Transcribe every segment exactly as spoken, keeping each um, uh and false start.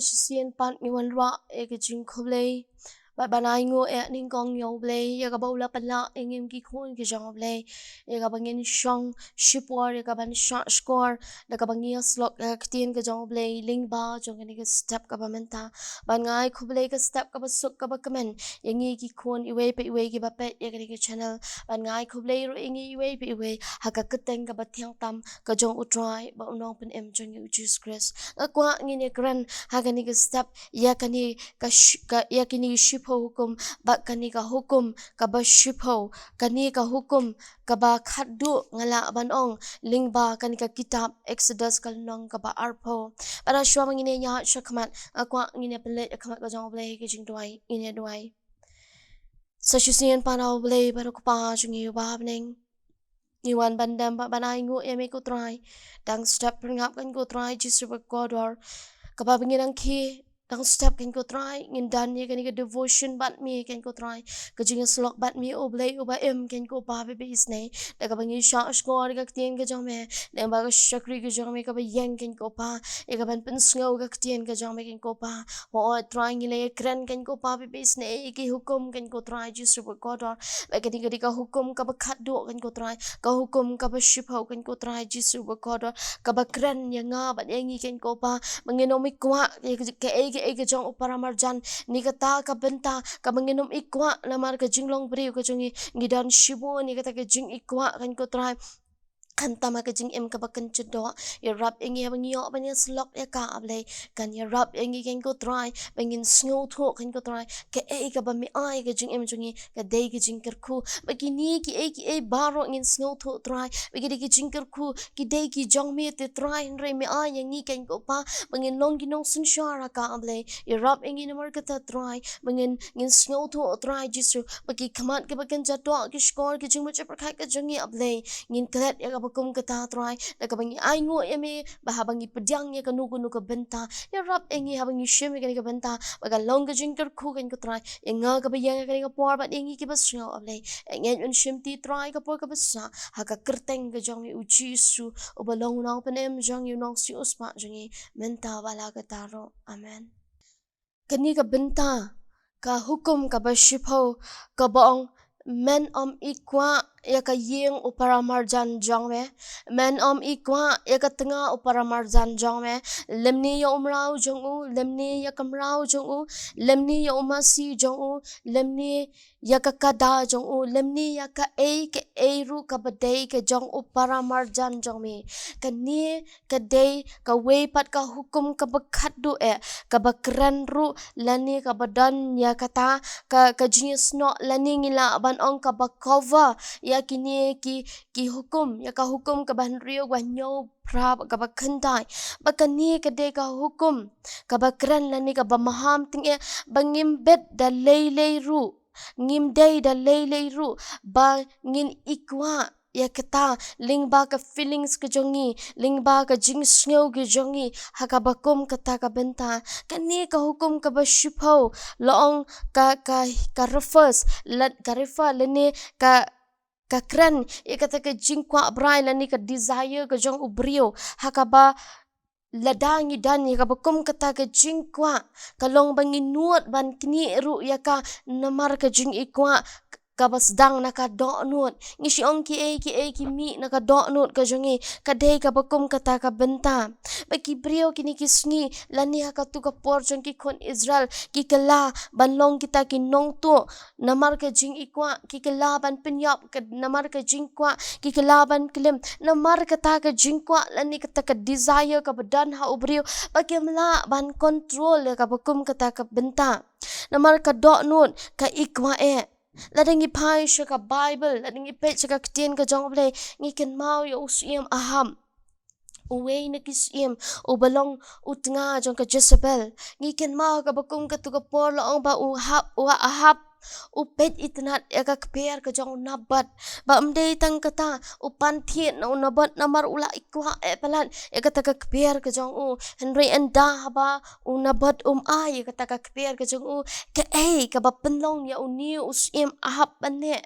Shisien pat ngi wanrah ïa ka jingkhublei bad ban ainguh ïa ka nyngkong ïa U Blei ïa kaba u la pynlah ïa ngi ki khun ki jong U Blei, ïa kaba ngin shong shipor, ïa kaban shah shkor da kaba ngi ïasyllok ïa ka ktien ka jong U Blei lyngba jong kane ka step kaba mynta. Bad nga ai khublei ka step kaba suk kaba kmen ïa ngi ki khun iwei pa iwei kiba peit ïa kane ka channel. Bad nga ai khublei ruh ïa ngi iwei pa iwei ha ka kyrteng kaba thiang tam ka jong U Trai bad U Nongpynim jong ngi U Jisu Khrist. Nga kwah ngin ïakren ha kane ka step ïa kane ka sh-, ka, ïa kine ki shiphew hukum, bad kane ka hukum kaba shiphew, kane ka hukum kaba khatduh, nga lah ban ong, lyngba kane ka kitab Exodus ka lynnong kaba arphew. Bad shuwa ba ngin ïaid shakhmat, nga kwah ngin ïa pynleit ïa khmat ka jong U Blei ha ka jingduwai, ngin ïa duwai. Sa shisien pat, A U Blei bad U Kpa jong ngi uba ha bneng, ngi wan ban dem bad ban ainguh ïa me ko Trai. Dang step pyrngap, kynrad ko Trai Jisu bakordor, kaba ba ngin nang khie. Dang step, kynrad ko Trai, ngin don ïa kane ka devotion bad me, kynrad ko Trai, ka jingïasyllok bad me, U Blei uba im, kynrad ko Pa ba isynei. Da kaba ngi shah shkor ïa ka ktien ka jong me, da kaba ka shakri ka jong me kaba ïeng, kynrad ko Pa, ïa kaban pynsngew ka ktien ka jong me, kynrad ko Pa. Hooid Trai, ngi la ïakren, kynrad ko Pa ba isynei, ïa ki hukum, kynrad ko Trai Jisu bakordor. Bad kane ka dei ka hukum kaba khatduh, kynrad ko Trai, ka hukum kaba shiphew, kynrad ko Trai Jisu bakordor, kaba kren ïa nga bad ïa ngi, kynrad ko Pa, ba ngin ym ïa kwah ïa ka, kaei kaei ka jong u paramarjan. Na kata ka bynta, kaba ngin ym ïa kwah namar ka jinglong briew ka jong ngi, ngi don shibun ïa kata ka jingïakwah, kynrad ko Trai. Khamtam ha ka jingim kaba kynjat doh, ïarap ïa ngi haba ngi ïoh ban ïasyllok ïa ka, A Blei. Kan ïarap ïa ngi, kynrad ko Trai, ba ngin sngewthuh, kynrad ko Trai, kaei kaba me ai ka jingim jong ngi, ka dei ka jingkyrkhu. Ba kine kiei kiei baroh ngin sngewthuh, Trai, ba ki dei ka jingkyrkhu, ki dei ki jong me te, Trai, hynrei me ai ïa ngi, kynrad ko Pa, ba ngin long ki nongsynshar ha ka, A Blei. Ïarap ïa ngi namar kata, Trai, ba ngin, ngin sngewthuh, Trai Jisu, ba ki khmat kiba kynjat doh, ki shkor, ki jingmut jingpyrkhat ka jong ngi, A Blei, ngin klet ïa kaba kum kata, Trai, da kaba ngi ainguh ïa me, ba haba ngi pdiang ïa kano kano ka bynta, ïarap ïa ngi haba ngi shim ïa kane ka bynta, ba kan long ka jingkyrkhu, kynrad ko Trai, ïa nga kaba ïeng ha kane ka por bad ïa ngi kiba sngew, A Blei. Ngeit ban shimti, Trai, ka por kaba sah, ha ka kyrteng ka jong me U Jisu, uba long U Nongpynim jong ngi, U Nongsiewspah jong ngi, mynta bad la katta ruh. Amen. Kane ka bynta, ka hukum kaba shiphew, kaba ong, men ym ïa kwah ïa ka ïing u paramarjan jong me, men ym ïa kwah ïa ka tnga u paramarjan jong me, lymne ïa u mraw jong u, lymne ïa ka mraw jong u, lymne ïa u masi jong u, lymne ïa ka kada jong u, lymne ïa kaei kaei ruh kaba dei ka jong u paramarjan jong me. Kane ka dei kawei pat ka hukum kaba khatduh eh, kaba kren ruh, lane kaba don ïa kata ka, ka jingïasnoh, lane ngi lah ban ong kaba cover ïa kine ki, ki hukum, ïa ka hukum kaba hynriew, kaba hynñiew, phra, kaba khyndai. Ba kane ka dei ka hukum kaba kren lane kaba maham tyngeh, ba ngim bit da lei lei ruh, ngim dei da lei lei ruh ba ngin ïa kwah ïa kata lyngba ka feelings ka jong ngi, lyngba ka jingsngew ka jong ngi, ha kaba kum kata ka bynta. Kane ka hukum kaba shiphew, la ong ka, ka, ka refers, la, ka refer lane ka, ka kren ïa kata ka jingkwah brai lane ka desire ka jong u briew, ha kaba lada ngi don ïa kaba kum kata ka jingkwah, ka long ba ngi nud ban knieh ruh ïa ka namar ka jingïakwah kaba sdang na ka dohnud. Ngi shu ong kiei kiei ki mih na ka dohnud ka jong ngi, ka dei kaba kum kata ka bynta. Ba ki briew kine ki sngi lane ha katu ka por jong ki khun Israel, ki kylla ban long kita ki nongtuh namar ka jingïakwah, ki kylla ban pynïap ka, namar ka jingkwah, ki kylla ban klim namar kata ka jingkwah lane kata ka desire kaba don ha u briew, ba kim lah ban control ïa kaba kum kata ka bynta. Namar ka dohnud, ka ïakwah eh. Lada ngi phai sha ka Bible, lada ngi peit sha ka ktien ka jong U Blei, ngi kynmaw ïa u syiem Ahab, uwei na ki syiem uba long u tnga jong ka Jezebel. Ngi kynmaw kaba kum katu ka por, la ong ba u Ahab, u Ahab u peit itynnad ïa ka kper ka jong u Nabot. Ba ym dei tang kata, u pan thied na u Nabot namar u la ïakwah eh palat ïa kata ka kper ka jong u. Hynrei ynda haba u Nabot um ai ïa kata ka kper ka jong u, kaei kaba pynlong ïa une u syiem Ahab ban leh?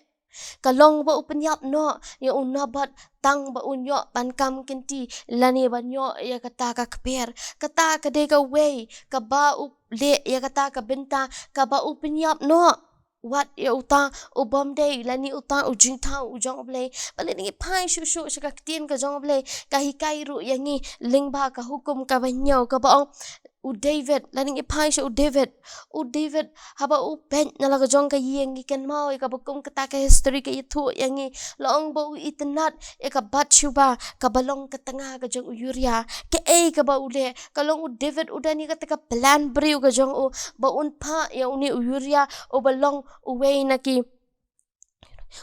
Ka long ba u pynïap noh ïa u Naboth tang ba un ïoh ban kam kynti lane ban ïoh ïa kata ka kper. Kata ka dei kawei kaba u leh ïa kata ka bynta kaba u pynïap noh wat ïa uta u bym dei lane uta u jingthaw u jong U Blei. Balei ngi phai shuh shuh sha ka ktien ka jong U Blei, ka hikai ruh ïa ngi lyngba ka Hukum kaba hynñiew kaba ong u David, lane ngi phai sha u David. U David haba u peit na la ka jong ka ïing, ngi kynmaw ïa kaba kum kata ka history ka ïathuh ïa ngi. La ong ba u itynnad ïa ka Bathsheba kaba long ka tnga ka jong u Uriah. Kaei kaba u leh? Ka long u David u don ïa kata ka plan briew ka jong u ba un phah ïa une u Uriah uba long uwei na ki,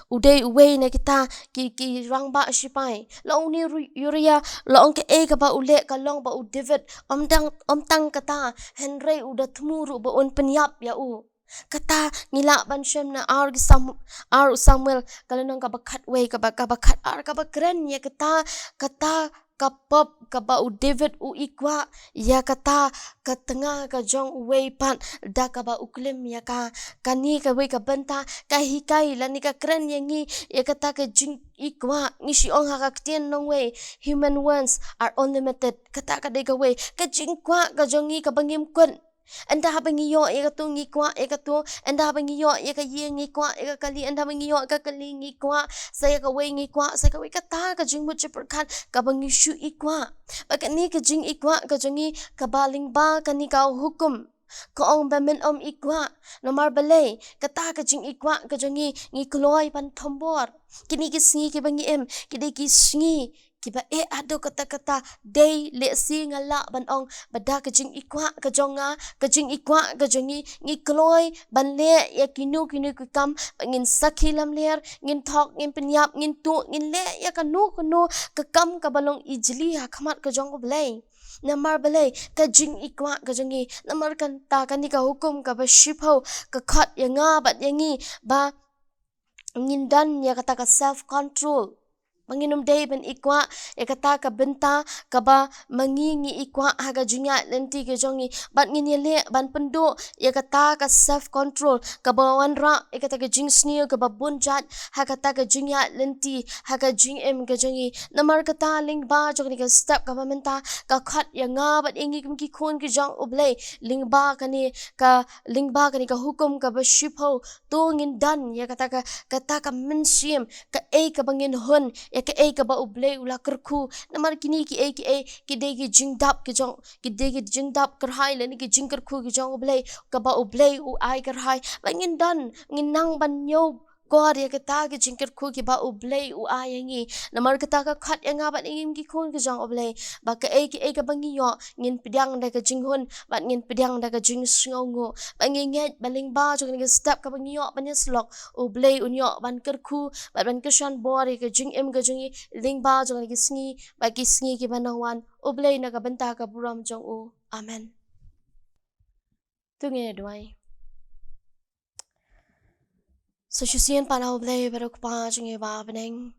u dei uwei na kita ki, ki rangbah shipai. La ong une u Uriah, la ong kaei kaba u leh, ka long ba u David ym tang, ym tang kata, hynrei u da thmu ruh ba un pynïap ïa u. Kata ngi lah ban shem na ar ki Sam-, ar u Samuel, ka lynnong kaba khatwei, kaba, kaba khatar, kaba kren ïa kata, kata ka pop kaba u David u i kwah ïa kata ka tnga ka jong uwei pat da kaba u klim ïa ka. Kane kawei ka bynta ka hikai lane ka kren ïa ngi ïa kata ka jing i kwah. Ngi shu ong ha ka ktien nongwei, human wants are unlimited. Kata ka dei kawei ka jingkwah ka jong ngi kaba ngim kut. Ynda haba ngi ïoh ïa katu ngi kwah ïa katu, ynda haba ngi ïoh ïa ka ïing ngi kwah ïa ka kali, ynda haba ngi ïoh ïa ka kali ngi kwah sa ïa kawei, ngi kwah sa ïa kawei. Kata ka jingmut jingpyrkhat kaba ngi shu i kwah. Ba kane ka jing i kwah ka jong ngi kaba lyngba kane ka Hukum ka ong ba men ym i kwah. Namar balei? Kata ka jing i kwah ka jong ngi, ngi kloi ban thombor. Kine ki sngi kiba ngi im ki dei ki sngi kiba eh haduh katta katta. Dei lehse nga lah ban ong ba da ka jing i kwah ka jong nga, ka jing i kwah ka jong ngi, ngi kloi ban leh ïa kino kino ki kam, ba ngin sakhi lamler, ngin thok, ngin pynïap, ngin tuh, ngin leh ïa kano kano ka kam kaba long ijli ha khmat ka jong U Blei. Namar balei? Ka jing i kwah ka jong ngi. Namar kata kane ka Hukum kaba shiphew ka khot ïa nga bad ïa ngi ba ngin don ïa kata ka self control, ba ngin ym dei ban i kwah ïa kata ka bynta kaba ma ngi ngi i kwah ha ka jingïaid lynti ka jong ngi. Bad ngin ïaleh ban pynduh ïa kata ka self control kaba wanrah ïa kata ka jingsniew kaba bun jait ha kata ka jingïaid lynti, ha ka jingim ka jong ngi. Namar kata lyngba jong kane ka step kaba mynta ka khot ïa nga bad ïa ngi kum ki khun ki jong U Blei, lyngba kane ka, lyngba kane ka Hukum kaba shiphew, to ngin don ïa kata ka, kata ka mynsiem, kaei kaba ngin hun, ïa kaei kaba U Blei u la kyrkhu. Namar kine kiei kiei ki dei ki jingdap ki jong, ki dei ki jingdap kyrhai lane ki jingkyrkhu ki jong U Blei, kaba U Blei u ai kyrhai. Ba ngin don, ngin nang ban ñiewkor ïa kita ki jingkyrkhu kiba U Blei u ai ïa ngi. Namar kata ka khot ïa nga bad ïa ngi kum ki khun ki jong U Blei, ba kaei kaei kaba ngi ïoh ngin pdiang da ka jinghun bad ngin pdiang da ka jingsngewnguh. Ba ngi ngeit ba lyngba jong kane ka step kaba ngi ïoh ban ïasyllok, U Blei un ïoh ban kyrkhu bad ban kyrshan bor ïa ka jingim ka jong ngi lyngba jong kane ka sngi bad ki sngi kiba nang wan, U Blei na ka bynta ka burom jong u. Amen. To ngin ïa duwai. Sa shisien pat, ah U Blei baroh, Kpa jong ngi ba ha bneng,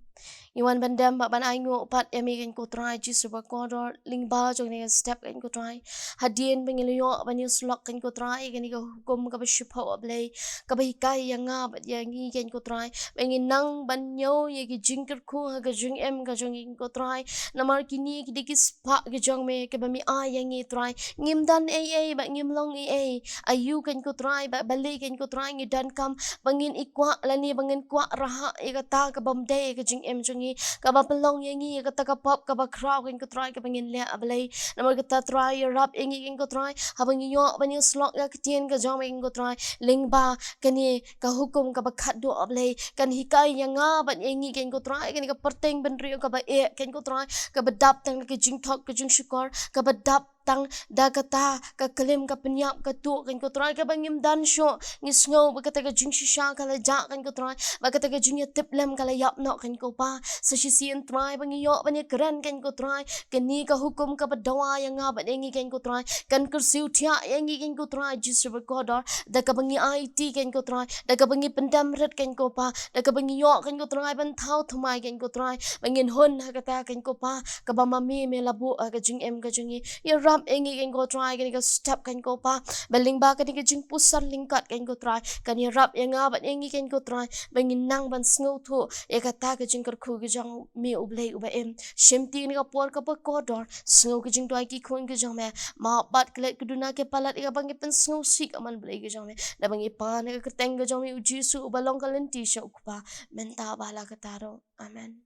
ngi wan ban dem bad ban ainguh pat ïa me, kane ko Trai Jisu bakordor, lyngba jong kane ka step, kane ko Trai. Hadien ba ngi la ïoh ban ïasyllok, kane ko Trai, ïa kane ka Hukum kaba shiphew, ah U Blei, kaba hikai ïa nga bad ïa ngi, kane ko Trai, ba ngin nang ban ñiew ïa ki jingkyrkhu ha ka jingim ka jong ngi, kane ko Trai. Namar kine ki dei ki spah ki jong me kiba me ai ïa ngi, Trai. Ngim don ei ei bad ngim long ei ei. Aïu, kane ko Trai, bad balei, kane ko Trai, ngi donkam ba ngin i kwah lane ba ngin kwah rhah ïa kata ka bym dei ha ka jingim jong ngi, kaba pynlong ïa ngi ïa kata ka pop kaba khraw, kane ko Trai, kaba ngin leh, ah Blei. Namar kata, Trai, ïarap ïa ngi, kane ko Trai, haba ngi ïoh ban ïasyllok ïa ka ktien ka jong me, kane ko Trai, lyngba kane ka Hukum kaba khatduh, ah Blei, kan hikai ïa nga bad ïa ngi, kane ko Trai, kane ka pyrthei bynriew kaba eh, kane ko Trai, kaba dap tang da ka jingthok ka jingshukor, kaba dap tang da kata ka klim ka pynïap ka tuh, kane ko Trai, kaba ngim don shuh. Ngi sngew ba kata ka jingshisha ka la jah, kane ko Trai, ba kata ka jingïatiplem ka la ïap noh, kane ko Pa. Sa shisien, Trai, ba ngi ïoh ban ïakren, kane ko Trai, kane ka Hukum kaba dawa ïa nga bad ïa ngi, kane ko Trai, kan kyrsiew thiah ïa ngi, kane ko Trai Jisu bakordor, da kaba ngi aiti, kane ko Trai, da kaba ngi pyndem rit, kane ko Pa, da kaba ngi ïoh, kane ko Trai, ban thaw thymmai, kane ko Trai, ba ngin hun ha kata, kane ko Pa, kaba ma me me la buh ha ka jingim ka jong ngi. Ïarap Ïa ngi, ko Trai, kane ka step, ko Pa, ba lyngba kane ka jingpuson lyngkot, ko Trai, kan ïarap ïa nga bad ïa ngi, ko Trai, ba ngin nang ban sngewthuh ïa kata ka jingkyrkhu ka jong Me, U Blei uba im. Shimti kane ka por kaba kordor, sngew ka jingduwai ki khun ka jong Me. Map bad klet, ka duna, ka palat ïa kaba ngi pynsngewsih ka mon Blei ka jong Me, da ba ngi pan ha ka kyrteng ka jong Me, U Jisu, uba long ka lynti sha U Kpa, mynta bad la katta ruh. Amen.